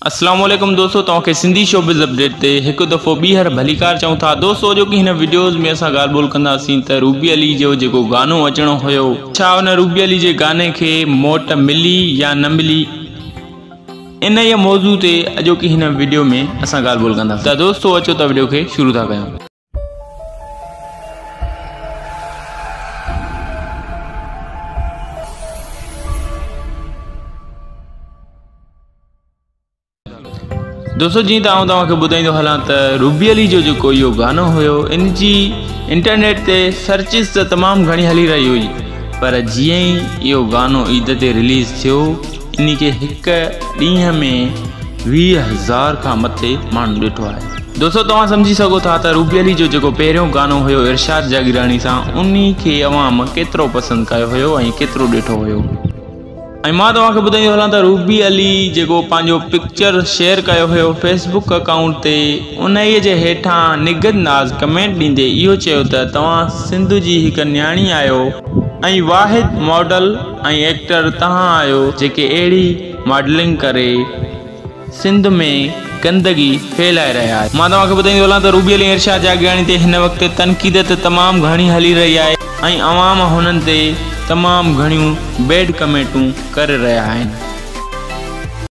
اسلام عليڪم دوستو توهان کي سنڌي شوبز اپڊيٽ تي هڪ دفعو ٻيهر ڀليڪار چئون ٿا. دوستو اڄوڪي هن وڊيوز ۾ اسان ڳالهه ٻولهه ڪنداسين ته روبي علي جو جيڪو گانو اچڻو هيو ڇا ان روبي علي جي گاني کي موٽ ملي يا نه ملي، انهيء موضوع تي اڄوڪي هن وڊيو ۾ اسان ڳالهه ٻولهه ڪنداسين. ته دوستو اچو ته وڊيو کي شروع ٿا ڪيون. دوستو جيئن ته آئون توهان کي ٻڌائيندو هلان ته روبي علي جو جيڪو اهو گانو هيو ان جي انٽرنيٽ تي سرچز ته تمام گهڻي هلي رهي هئي پر جيئن ئي اهو گانو عيد تي رليز ٿيو ان کي هڪ ڏينهن ۾ 20,000 کان مٿي ماڻهن ڏٺو آهي. دوستو توهان سمجهي سگهو ٿا ته روبي علي جو جيڪو پهريون گانو هيو ارشاد جاگيراڻي سان انهي کي عوام ڪيترو پسند ڪيو هيو ۽ ڪيترو ڏٺو هيو. ۽ مان توهان کي ٻڌائيندو هلان ته روبي علي جيڪو پنهنجو پڪچر شيئر ڪيو هيو فيسبڪ اڪائونٽ تي انهيء جي هيٺان نگهت ناز ڪمينٽ ڏيندي اهو چيو ته توهان سنڌ جي هڪ نياڻي آهيو ۽ واحد ماڊل ۽ ايڪٽر توهان آهيو جيڪي اهڙي ماڊلنگ ڪري سنڌ ۾ گندگي ڦهلائي رهيا آهيو. مان توهان کي ٻڌائيندو هلان ته روبي علي ۽ ارشاد جاگيراڻي تي هن وقت تنقيد ته تمام گهڻي هلي رهي آهي ۽ عوام هنن تي تمام گهڻيون بيڊ ڪمينٽون ڪري رهيا آهن.